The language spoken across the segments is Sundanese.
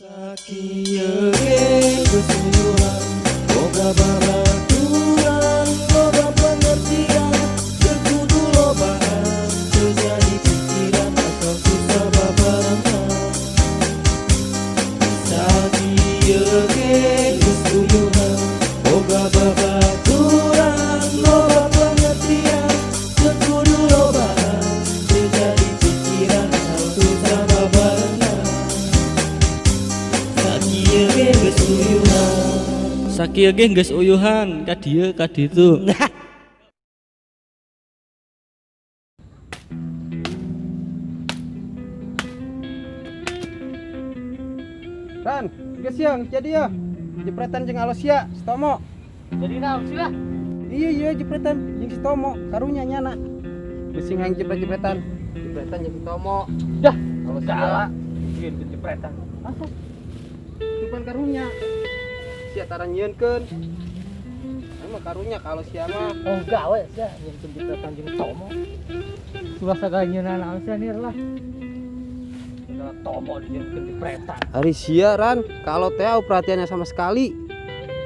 Sakieu ge geus uyuhan, boga babaturan loba pengertian, teu kudu lobaan, teu jadi pikiran asal susah babarengan. Sakieu ge geus uyuhan, boga babaturan loba pengertian, teu kudu lobaan, teu jadi pikiran asal susah babarengan. Sakieu ge geus uyuhan. Sakieu ge geus uyuhan ka dieu ka ditu. Ran, geus ya, geus jadi ya. Jepretan jeung Alosia, si Tomo. Jadi naon sih lah? Iya iya jepretan jeung si Tomo, karunya nyana. Pusing hayang jepret-jepretan. Jepretan jeung si Tomo. Dah, Alosia. Salah. Sieun jepretan. Asa? Cuman karunya. Sia tara nyieunkeun. Emang karunya kalau sia mah. Oh, gawe sia nyieunkeun jepretan jeung Tomo. Sudah sagala nyieunna naon sia nir lah. Segala Tomo dijieunkeun jepretan. Ari sia Ran, kalau teh au perhatiannya sama sekali.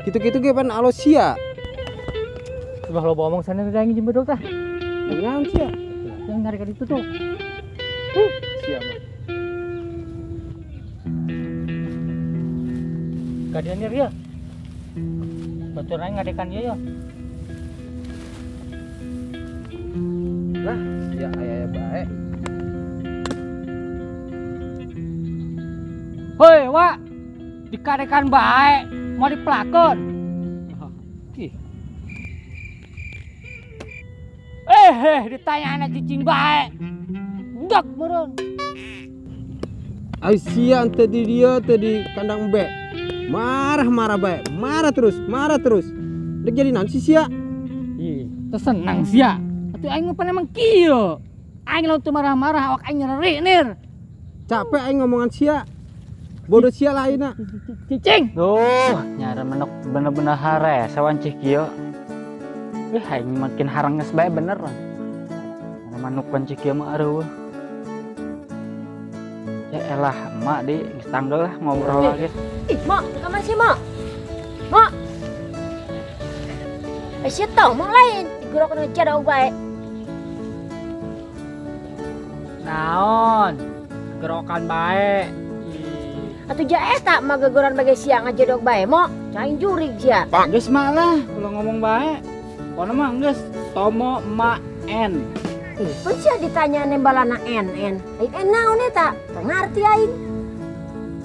Gitu-gitu ge pan Alosia. Sudah lo omong sana udah ingin jemput tah. Naon sia? Yang narik itu tuh. Sia mah. Kadian nir ya. Baturan ngadekan dia ya. Lah, sia aya bae. Hoi, Wak. Dikadekan bae, mau dipelakon. Ih. Ditanya anak cicing bae. Dak meureun. Ai sia ente di dia teh di kandang embe. Marah-marah bae, marah terus, marah terus. Dek jadi naon sih sia? Ih, teu senang sia. Atuh aing mah pan emang kieu. Aing lamun teu marah-marah awak aing nyeri nir. Capek aing ngomongan sia. Bodoh sia lah ayeuna. Cicing. Duh, nyara menok bener-bener hare sawancih kieu. Ih, aing makin harang geus bae bener. Manuk wancih kieu mah areueuh. Ya elah, emak di geus tanggal lah ngobrol lagi. Ih, mak, ke mana sih, mak? Mak. Sia tau mak lain, digerokan ngejar aku bae. Naon? Gerokan bae. Atuh ja eta mah gegeran bagai siang aja dok bae, mak. Caing jurig sia. Geus mak lah, ulah ngomong bae. Pokona mah geus Tomo ma N. Ih, pun sia ditanya nembalana N N. Aing N naon eta? Teu ngarti aing.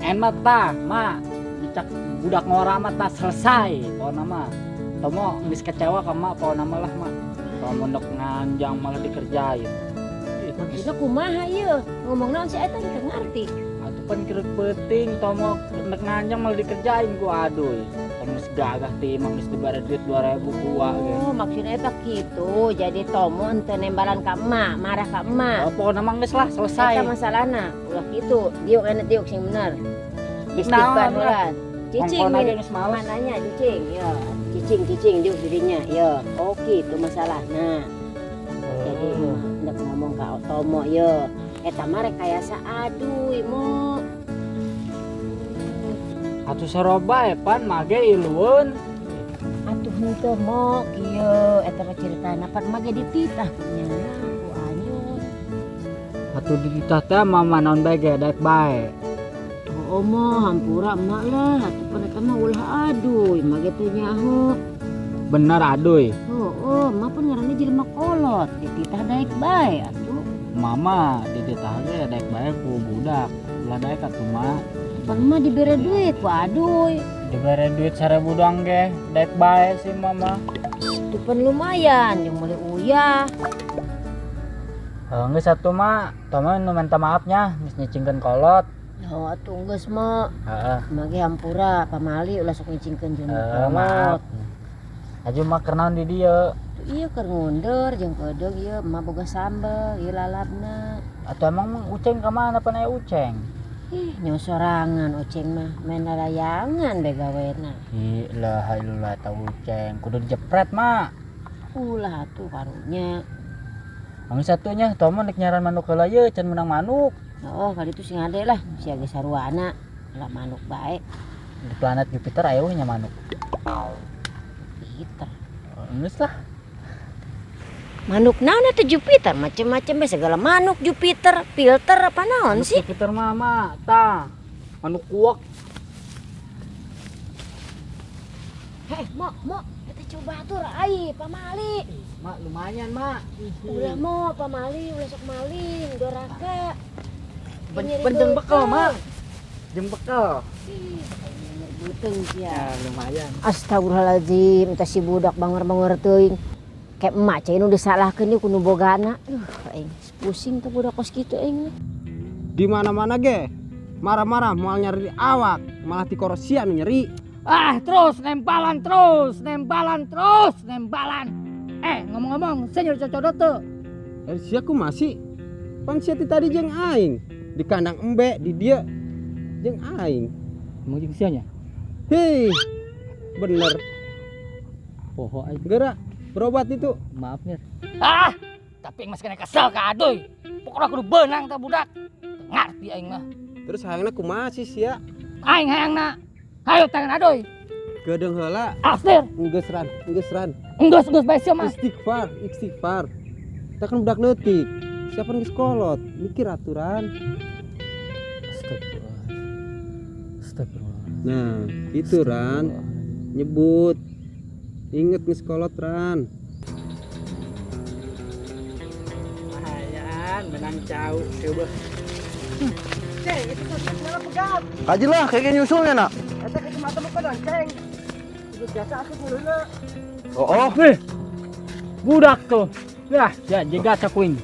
N mah tah, mak. Dicak budak ngora mah tah selesai pokona mah. Tomo geus kecewa ka mak pokona mah lah mak. Tomo ndek nganjang malah dikerjain. Ih, Maksudna kumaha ieu? Ngomong naon si eta teu ngarti. Atuh pan kerek peuting Tomo ndek nganjang malah dikerjain ku aduy. Tomo geus gagah ti mah geus dibere duit 2000 ku ge. Oh, maksudna eta kitu. Jadi Tomo henteu nembalan ka emak, marah ka emak. Oh, pokona mah geus lah selesai. Eta masalahna. Ulah kitu. Diuk enak diuk sing bener. Geus Istighfar naon lah. heula. Cicing Kongkon aja ini. geus males. Mananya cicing, ya. Cicing cicing diuk dirinya, ya. Oh, kitu masalahna. Jadi hendak ngomong ka Tomo ya. Eta mah rekayasa aduy mo. Atuh soroba ya pan mage ilueun. Atuh henteu mo kieu eta mah ceritana pan mage dititah nya ku anyun. Atuh dititah teh mama naon bae ge daek bae. Oh mo hampura emak lah atuh pan eta mah ulah aduy mage teu nyaho. Bener aduy. Oh, emak pun ngaranna jelema kolot dititah daek bae atuh. Mama dititah ge daek bae ku budak. Ulah daek atuh mah. Pan mah dibere duit ku aduy. Dibere duit 1000 doang ge, daek bae sih mama. Itu pan lumayan jeung meuli uyah. Geus atuh mah, Tomo nu minta maafnya, geus nyicingkeun kolot. Oh, atuh geus mah. Heeh. Mage hampura pamali ulah sok nyicingkeun jeung kolot. Maaf. Aju mah keur naon di dieu? Tuh ieu keur ngundur jeung kedeung ieu mah boga sambel, ieu lalabna. Atuh emang mah uceng ka mana pan aya uceng? Ih, nyosorangan uceng mah, main lalayangan bae gawena. Ih, lah illallah ta uceng, kudu dijepret mah. Ulah atuh karunya. Ang satunya Tomo nek nyaran manuk heula ye can menang manuk. Oh, kali itu sing ade lah, sia ge saruana. Lah manuk bae. Di planet Jupiter aya we nya manuk. Jupiter. Geus lah. Manuk naon eta Jupiter? Macem-macem bae segala manuk Jupiter, filter apa naon Manuk sih? Jupiter mah mah tah. Manuk kuok. Heh, mo, mo, eta coba atur ai pamali. Mak lumayan, Mak. Ulah mo pamali, ulah sok maling, doraka. Penjeng bekal, Mak. Jeung bekal. Beuteung sia. Ya, lumayan. Astagfirullahaladzim, eta si budak banger-banger teuing. Kayak emak cai nu disalahkeun ieu ku nu bogana. Duh, aing pusing tuh budak kos kitu aing. Di mana-mana ge marah-marah moal nyeri awak, malah tikorosia nu nyeri. Ah, terus nembalan terus, nembalan terus, nembalan. Ngomong-ngomong, saya nyari cocodot tuh. Sia kumaha sih? Pan sia ti tadi jeung aing di kandang embe di dia jeung aing. Emang jeung sia nya? Hei, bener. Poho aing. Gerak berobat itu. Maaf nih. Ah, tapi aing masih kena kesel ka aduy. Pokoknya kudu beunang tah budak. Teu ngarti aing mah. Terus hayangna kumaha sih sia? Aing hayangna. Hayo tangan aduy. Geudeung heula. Aslir. Geus ran, geus ran. Enggeus geus bae sia mah. Istighfar, istighfar. Kita kan budak leutik. Siapa geus kolot, mikir aturan. Astagfirullah. Astagfirullah. Nah, gitu Ran. Nyebut. Inget geus kolot Ran. Lumayan, menang jauh coba. Ceng, itu kacamata pegat. Kaji lah, kayak nyusulnya nak. Eta kacamata bukan dong, Ceng. Itu biasa aku dulu. Oh, oh. Wih, budak tuh. Lah, ya jaga cakuing.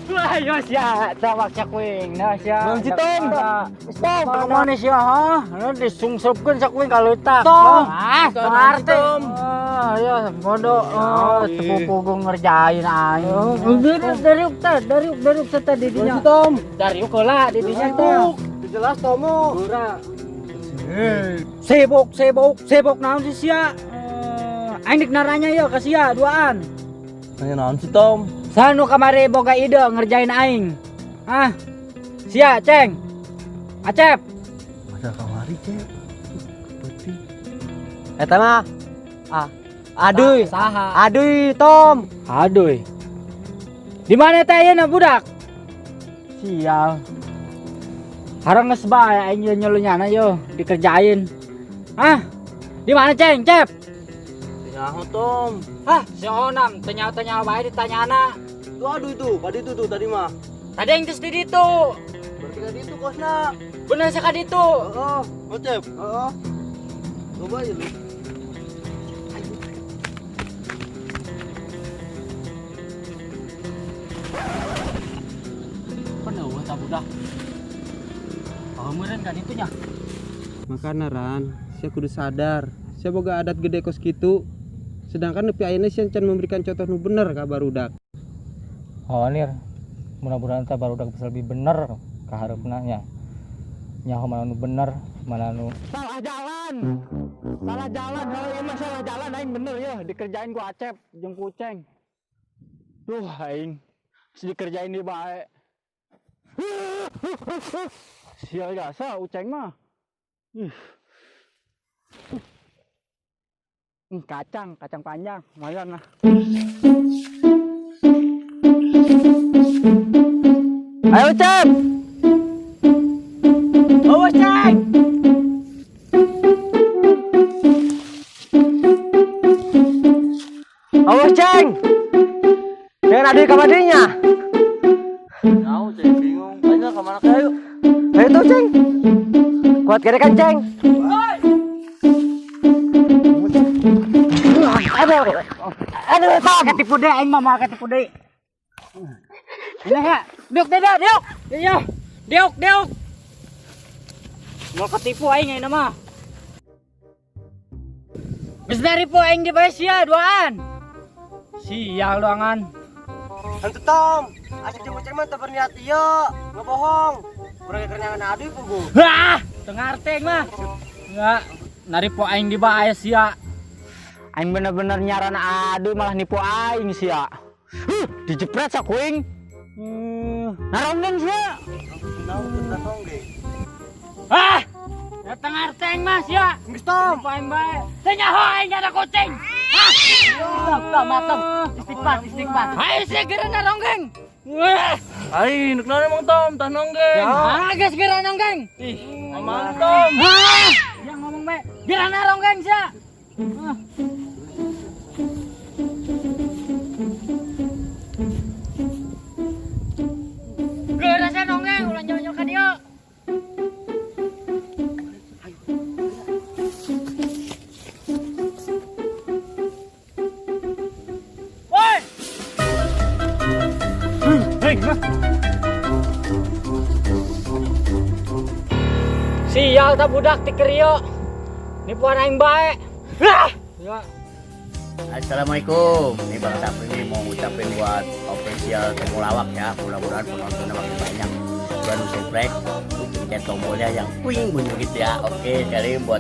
Wah, yo sia, cawak cakuing. Nah, sia. Bang Citom. Tom, kemana sia, ha? Nu disungsupkeun cakuing ka leutak. Tom. Ah, Tom, Tom. Ah, ya bodoh. Oh, sepupu ngerjain aing. Dari tadi didinya. Tom. Dari heula didinya teh. Jelas Tomo. Sibuk, sibuk, sibuk naon sih sia? Aing dik naranya yo ka sia duaan. Nanya naon sih Tom? Sanu kamari boga ide ngerjain aing. Hah? Sia, Ceng. Acep. Masa kamari, Cep. Putih. Eta mah. Ah. Aduh. Saha? Aduh, Tom. Aduh. Di mana teh ayeuna budak? Sial. Harang geus bae aing nyelu-nyana yo dikerjain. Hah? Di mana Ceng, Cep? Nyaho Tom. Hah, si Onam tanya-tanya bae ditanyana. Tuh aduh itu, tadi itu tuh tadi mah. Tadi yang geus di ditu. Berarti ka ditu kosna. Bener sih ka ditu. Heeh, oh Cep. Heeh. Coba aja lu. Penuh ta budak. Oh, meureun ka ditu nya. Makana Ran, sia kudu sadar. Sia boga adat gede kos kitu. Sedangkan nepi ayeuna sia can memberikan contoh nu bener ka barudak. Oh, nir. Mudah-mudahan teh barudak bisa lebih bener ka hareupna nya. Nyaho mana nu bener, mana nu salah jalan. Salah jalan, kalau ieu mah salah jalan aing bener ya, dikerjain ku Acep jeung ku Uceng. Duh aing geus dikerjain di bae. Sial jasa Uceng mah. Ih. Kacang, kacang panjang, lumayan lah. Ayo Cep. Awas Ceng. Awas Ceng. Jangan ada kamadinya. Nyaho Ceng bingung. Ayo ka mana kayu? Ayo tuh Ceng. Kuat kere kan Ceng. Aduh. Aduh, Tom. Ketipu deh aing mah moal ketipu deui. Ini ya, diuk deh, diuk. Iya, diuk, diuk. Mau ketipu aing ayeuna mah. Geus naripu aing di bae sia duaan. Sial doangan. Hantu Tom, asik jeung Uceng mah teu berniat ieu, ngebohong. Kurang kerenyangan aduh pugu. Hah, teu ngarti aing mah. Enggak, naripu aing di bae sia. Aing bener-bener nyaran aduh malah nipu aing sia. Huh, dijepret sakuing. Narongdeng sia. Naon teu narongdeng. Ah! Datang arteng mas ya. Geus Tom. Paling bae. Teu nyaho aing ada kucing. Ah! Tom, Tom, Tom. Istighfar, istighfar. Ayo sih geura ronggeng. Wah. Ai, nuk naon emang Tom, tah nonggeng. Ah, geus geura nonggeng. Ih, aman Tom. Ah! Yang ngomong bae. Geura ronggeng sia. Ah. Geura sia nonggeng ulah jauh-jauh ka dieu. Woi! Hei, lah. Sial tak budak ti kerio. Nipuan aing bae. Ah! Ya. Assalamualaikum. Ini Bang Sapri nih mau ngucapin buat official Temulawak ya. Mudah-mudahan penontonnya makin banyak. Buat subscribe, pencet tombolnya yang kuing bunyi gitu ya. Oke, sekali buat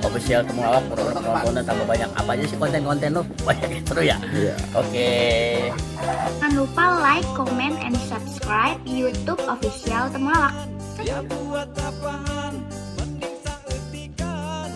official Temulawak mudah-mudahan penontonnya tambah banyak. Apa aja sih konten-konten lo? Banyak ya, seru ya. Iya. Oke. Jangan lupa like, comment, and subscribe YouTube official Temulawak. Ya buat apaan? Mending saeutikan.